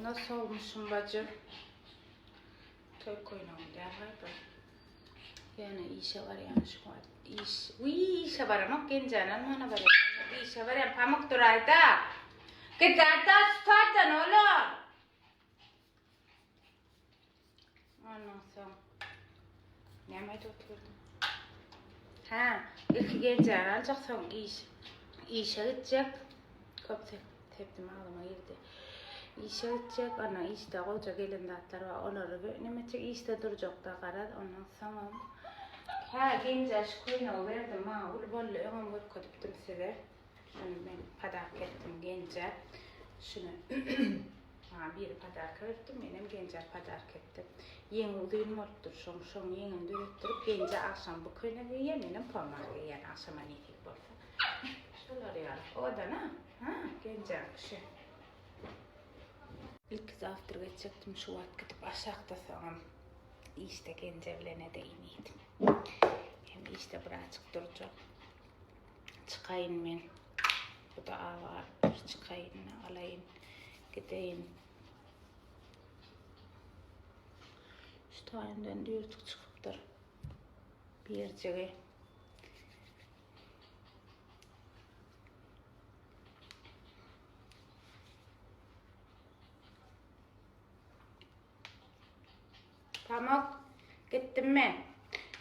Nasıl olmuşum bacı? Toý köýnegim däl gaýpa. Ýöne işe barýan şu wagt. Iş, wiý işe baramok, genjäni almana barýan. Işe barýan, pamyk duraýda. Gidäýda şu taýdan oglum. Ondan soň näme aýdyp oturdym? Hä, ilki genjäni aljak, soň iş işe gitjek. Köp sepdim agzyma girdi. Işe gitjek, ana işde goja gelen zatlar bar, olary bir neme etjek, işde durjakda garaz, ondan soňam Hä, genjä şu köýnegi berdim, maňa uly boldy, öňem görkezipdim size. Şuny men podarka etdim genjä. Şuny maňa biri podarka beripdi, menem genjä podarka etdim. Ýeňi uzyn bolupdyr, şoň şoň ýeňini düzetdirip, genje agşam bu köýnegi geýýär, menem pomar geýýän agşama nesip bolsa. Şolar ýaly. Owadan-a? Ha, genjäň şu. Ilki zawtrak etjekdim, şu wagt gidip aşakda soňam işde genje bilen edeýin diýdim. Hem işde birazjyk durjak. Çykaýyn men. Bu da awa çykaýyn, alaýyn, gideýin. Şu taýyndan düýrtük çykypdyr. Birjigi. Pamuk, gitdim men.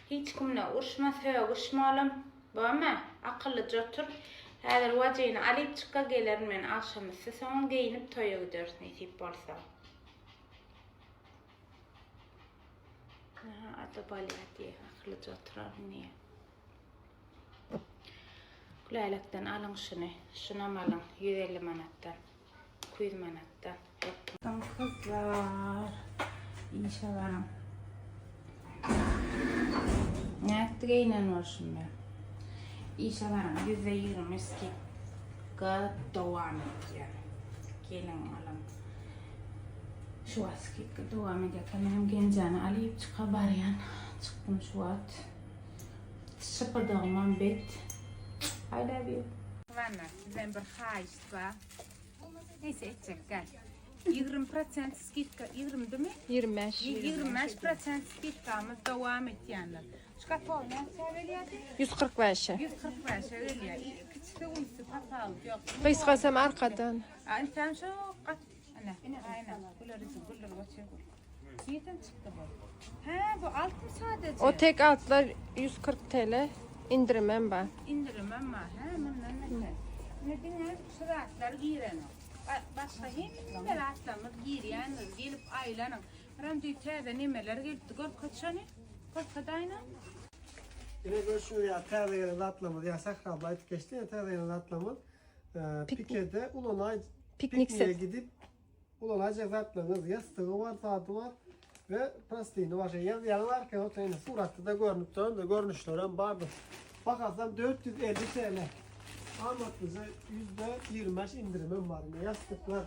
Hiç kimle uruşma, sögüşme oglum. Bormy? Akyllyja otur. Häzir wajyny alyp çykga gelerin men agşamüsti. Soňam geýinip toýa gideris nesip bolsa. Aha, ada bolýar diýýär. Akyllyja oturaryn diýýär. Gülälekden alyň şuny. Şunam alyň 150 manatdan. 200 manatdan. Gyzlar işe baryň. Nätdi geýnen bolşum ben. Işe baryň %20 skidka dowam edýär. Geliň alyň. Şu wagt skidka dowam edýär. Menem genjäni alyp çyka barýan. Çykdym şu wagt. Şypyrdagymam bet. I love you. Wanna, sizden bir haýyşt bar. Neyse etjek gel. 20% skidka, 20 mi? 25. 25% skidkamyz dowam etýändir. Şu kapaw näçä gelýärdi? 145-e. 145-e gelýär. Kiçisi ulusy tapawut ýok. Gysgasam arkadan. A intäm şu gat ene, aýna. Güler ýüzü, güldür otyr gül. Nirden çykdy bu? Hä, bu altmy sadece? O tek altlar 140 TL indirimem bar. İndirimem bar. Hä, mundan beter. Indi diňe şu zatlar girenok. Başga hemme zatlarymyz girýändir. Gelip aýlanyň. Biram düýn täze nemeler gelipdi. Görkez şony. Görkez aýna. Ine görşüňiz ýaly täze gelen zatlarymyz ýa Sähra abla aýdyp geçdi ýa täze gelen zatlarymyz pikede ulanaý Piknik pikniğe set. gidip Ulanaýjak zatlaryňyz ýassygy bar, zady bar we prostini bar. Şeý ýazýaňyz arkaýyn oturyň indi suratda-da görnüp duran-da görnüşlerem bardyr. Bahasam 450 TL. Amatlyja %25 indirimem bar. Indi ýassyklar,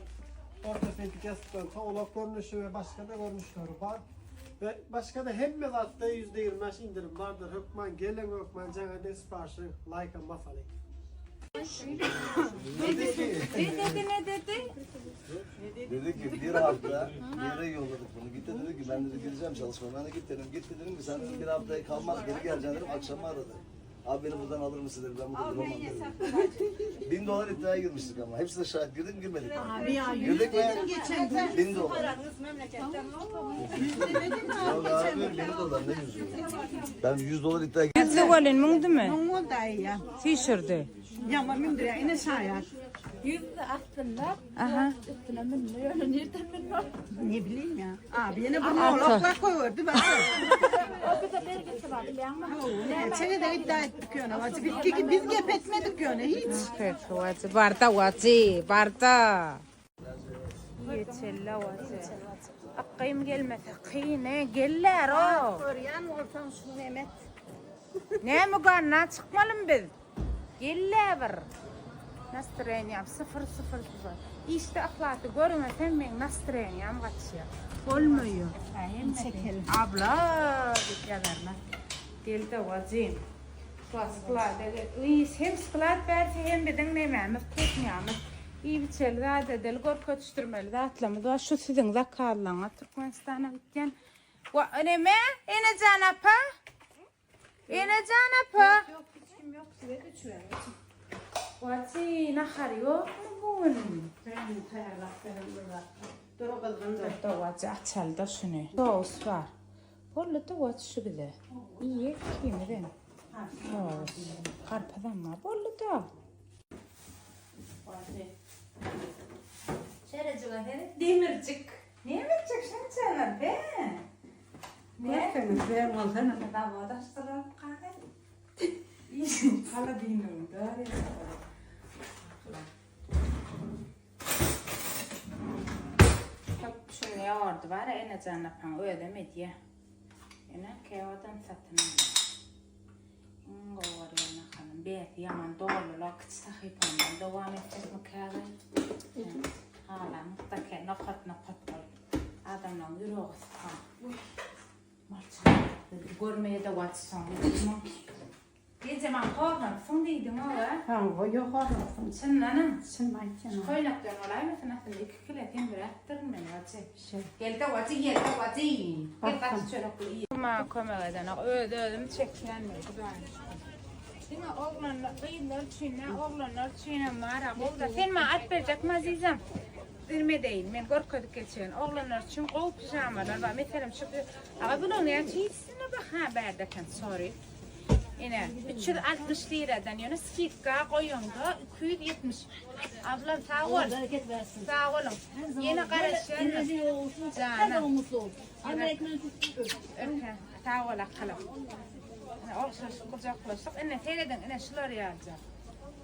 ortopedik ýassyklar togalak görnüşi we başga-da görnüşleri bar. We başga-da hemme zatda %25 indirim bardyr. Hökman geliň, hökman jaň ediň, siparişi laýkam basalyň. Ne dedi ne dedi? Dedi ki bir hafta bir yere yolladık bunu. Gitti dedi ki ben dedi gideceğim çalışma. Ben de git dedim. Gitti dedim ki sen dedim bir haftaya kalmaz geri geleceksin dedim. Akşamı aradı. Abi beni buradan alır mısın dedi. Ben burada duramam dedi. Bin dolar iddiaya girmiştik ama. Hepsi de şahit. Girdik mi girmedik mi? Abi ya Girdik mi? dedim geçen gün. Bin dolar. Paranız memleketten ne oldu? Yüz demedim mi Yok abi geçen abi gün? bin dolar ne yüzü? Ben 100 dolar iddiaya girdim. Ýüzli bolyn müňdümi? Müň oldu ay ya. Süýşürdi. Ya ama mündür ya yine şayet. Aha. Ne bileyim ya. Abi yine bunu olaklar koyuyordu bak. Geçen de iddia ettik yöne. Biz, biz gep etmedik yöne hiç. Wajy barda wajy barda. Ýeçella wajy. Akgym gelmese kyn e geller o. Görýän bolsaň şu Mehmet. Näme ganna çykmalym biz? Gelle bir. Nastroýeniýam 0 0 0. Işde yhlasy görmesem meň nastroýeniýam gaçýar. Bolmaýar. Çekelim. Abla diýip ýazarlar. Gel-de wajym. Şu sklada gel. Uý, hem sklad berse hem biziň nemämiz, kuhnýamyz. Iýip içeli zat edeli, görkezişdirmeli zatlarymyz bar. Şu siziň zakazlaryňyz Türkmenistana gitýän. Wa neme? Enejan apa? Enejan apa? Yok hiç kim yok size düşüver. Waçy nahar ýokmy bu gün? Ben tayarlap berim Dur gyzgyn dur. Dowaç açaly da şuny. Sous bar. Boldy dowaç şu bize. Iýek ikimizem. Sous. Garpyzam bar. Boldy da. Şerecige seret demircik. Näme etjek şunçalar be? Ne? Sen ben olsana. Dawada açdylar kahve. Işin holodilniginde. Şuny ýordy bar, Enejan apaň özem edýä. Ene kewadan satyn alýar. Iň gowy görýän nahalym. Bäsi ýaman dolular kiçi sahypamdan dowam etjekmi käbir? Halamyk da ke nokat nokat bolup. Adamlaryň ýüregi gysga. Görmeye de wagt soň. Gije maňa horlansyň diýdiň oba. Ha, yok horlansın. Çyndanam. Çyn aýtýan. Şu köýnekden bolaýmasyn aslynda 2 kilo semdiräpdirin men wajy. Şey. Gel-de wajy gel-de wajy. Gel gaty çörekli iý. Maňa kömek edenok. Öz özüm çekýän men Hudaýa şükür. Diňe oglanlar, gyzlar üçin nä, oglanlar üçinem bar-a. Gowy-da. Sen maňa alyp berjekmi azizim? Bilmedeýin, men görkezip geçeýin. Oglanlar üçin gowy pijamalar bar. Meselem şu Aga bunuň näçe içsine baha bärde eken, sorry. Ine, 360 liradan ýöne skidka goýaňda 270. Ablam sag bol. Bereket versin. Sag boluň. Ýene garaşýan. Enerji olsun. Her zaman mutlu ol. Anne ekmeğini tut. Öpe. Sag bol akylym. Ine, ogşaşyp gujaklaşdyk. Ine serediň, ine şular ýalyja.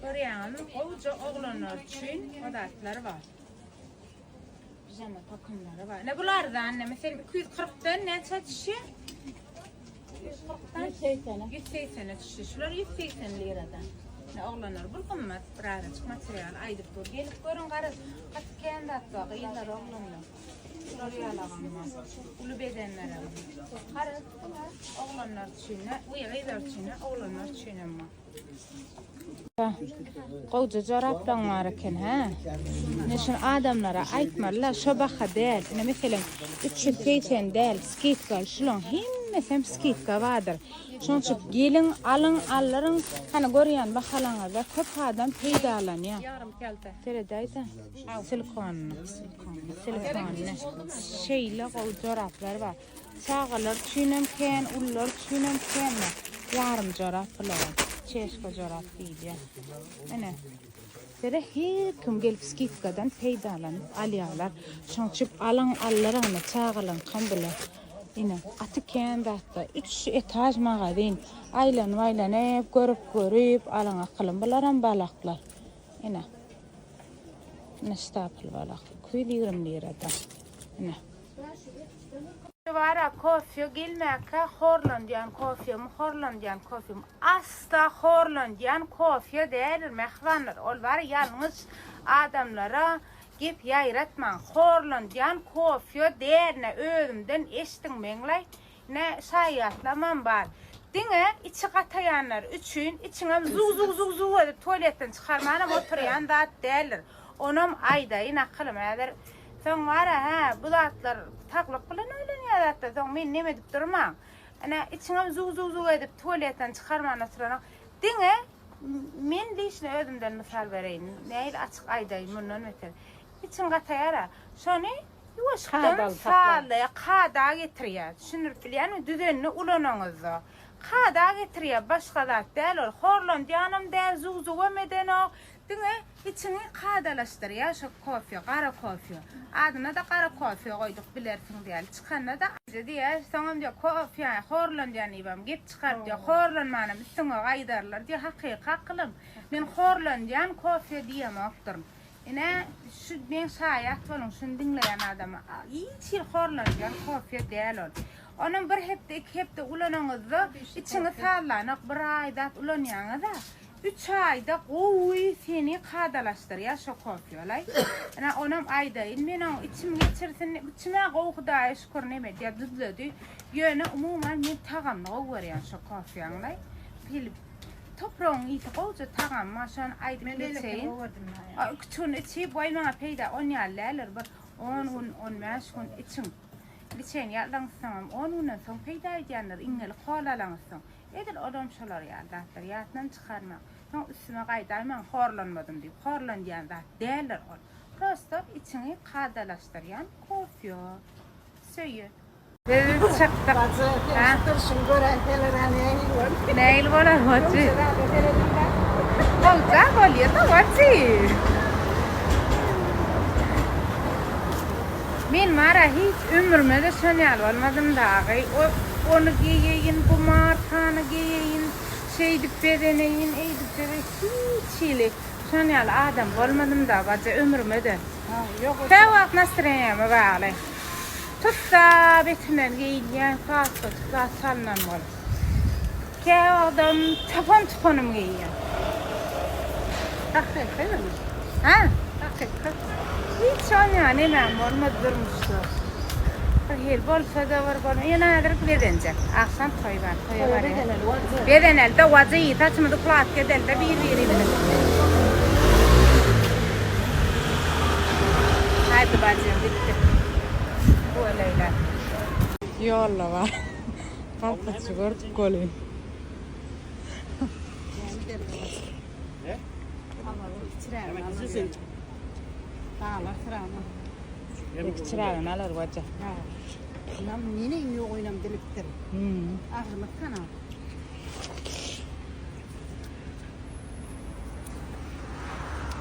Görýäňizmi? Gowuja oglanlar üçin o zatlar bar. Pijama takymlary bar. Ne bular da anne? Meselem 240-dan näçe düşýär? 240-dan 180'e. 180-e düşýär. Şular 180 liradan. Ne oglanlar bu gymmat birazajyk material aýdyp dur. Gelip görüň garaz. Gaty kän zat bar. Gyzlar oglanlar. Şular ýalagam bar. Uly bedenlere. Garaz bular oglanlar üçin, gyzlar üçin, oglanlar üçin hem bar. Gowja joraplaň bar eken, hä? Ine şuny adamlara aýtmalylar, şo baha däl. Ine meselem 380 däl, skidka, şulaň hemmesem skidka bardyr. Şonuň üçin geliň, alyň, aldyryň. Hany görýän bahalaňyzda köp adam peýdalanýar. Ýarym kälte. Seredäýdä. Silikonly, silikonly, silikonly. Şeýle gowy joraplar bar. Çagalar üçinem kän, ulular üçinem kän. Ýarym jorap bular. Çeşka jorap diýilýär. Ine. Sere her kim gelip skidkadan peýdalanyp alýarlar. Şonuň üçin alyň, aldyryň çagalaryňkam bular. Ine, gaty kän zatlar. 3 etaž magazin. Aýlanyp aýlanyp, görüp görüp alyň akylym. Bularam balaklar. Ine. Ine ştapl balak. 220 liradan. Ine. Wara kofýa gelmäkä horlandýan kofýamy horlandýan kofýam asla horlandýan kofýa däldir mähribanlar ol bar ýalňyş adamlara gep ýaýratmaň horlandýan kofýa dälne özümden eşdiň meňlaý ne şaýatlamam bar diňe içi gataýanlar üçin içiňem zug zug zug zug edip tualetden çykarmanam oturýan zat däldir onam aýdaýyn akylym häzir Soň bar-a, hä, bu zatlar saglyk bilen oýlanýar zatlar, soň meni neme edip durmaň. Ine, içiňem zuw-zuw-zuw edip tualetden çykarman oturanyň. Diňe men lişni özümden mysal bereýin, nähili açyk aýdaýyn mundan beter. Içiň gataýar-a. Şony ýuwaşykdan sazlaýar, kada getirýär. Düşündirip bilýänmi? Düzenli ulanaňyzda. Kada getirýär, başga zat däl ol. Horlandýanam däl, zuw-zuwam edenok. Diňe içiňi kadalaşdyrýar şo kofe, gara kofe. Adyna-da gara kofe goýduk bilersiň diýýär. Çykanda-da ajy diýýär. Soňam diýýär kofýa horlandýan diýibem gep çykaryp diýýär. Horlanmanam üstüňe gaýdarlar diýýär. Hakyky akylym. Men horlandýan kofe diýemokdyryn. Ine şu meň şaýat boluň şuny diňleýän adama. Hiç hili horlandýan kofe däl ol. Onam bir hepde iki hepde ulanaňyzda içiňi sazlanok bir aý zat ulanýaňyz-a. Üç aýda gowy seni kadalaşdyrýar şo kofýolaý. Ine onam aýdaýyn men oň içim geçirsin içimä gowy hudaýa şükür neme edýär düzledi. Ýöne umuman men tagamyny gowy görýän şo kofýaňlaý. Hili. Topragyň ysy gowja tagamy bar şony aýdyp geçeýin. Iküç gün içip waý maňa peýda on ýaly däldir bir on gün on bäş gün içiň. Liçen ýazlaňyzsoňam on günden soň peýda edýändir iňňeli kola alaňyzsoň. Edil olam şolar ýaly zatlar ýatdan çykarmaň. Soň üstüme gaýdaýmaň horlanmadym diýip. Horlandýan zat däldir ol. Prosto içiňi kadalaşdyrýan kofýo. Söýe. Biz çykdyk. Bajy, sen şu durşuňy göräýseler-ä nähili bolar? Nähili bolar bajy? Bolja bolýa-da bajy. Men bar-a hiç ömrüme-de şon ýaly bolmadym dagy. Ony geýeýin, bu markany geýeýin, şeýdip bezeneýin, eýdip bezeýin hiç hili şon ýaly adam bolmadym da bajy ömrüme-de. Käwagt nastroýeniýama bagly. Tutsa betinden geýilýän kaskajyk zat salnan bolup. Käwagtam tapan tupanym geýýän. Hakyky ýöne. Ha? Hakyky. Hiç onýa nemem bolmady durmuşda. Bir hili bolsa-da bir bolma. Ýöne häzir bezenjek. Agşam toý bar. Toýa barýas. Bezeneli-de wajy. Saçymyzy ukladka edeli-de bir-birimize. Haýdy bajym gitdik. Bu öleýler. Ýolda bar. Galpaçy gördük welin. Kiçirägini alar goja. Nam neneň ýok oýnam dilipdir. Agzymy kana.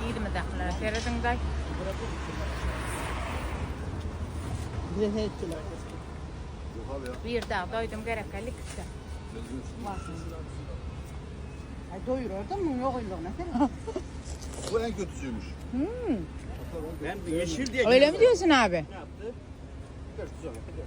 Ýerimiz akylara serediň daý. Bize etdiler. Bir dag doýdum gerek likse. Ay doyurur da bunun yok oyunluğuna sen. Bu en kötüsüymüş. Öyle mi diyorsun abi? Ne yaptı? 416 400.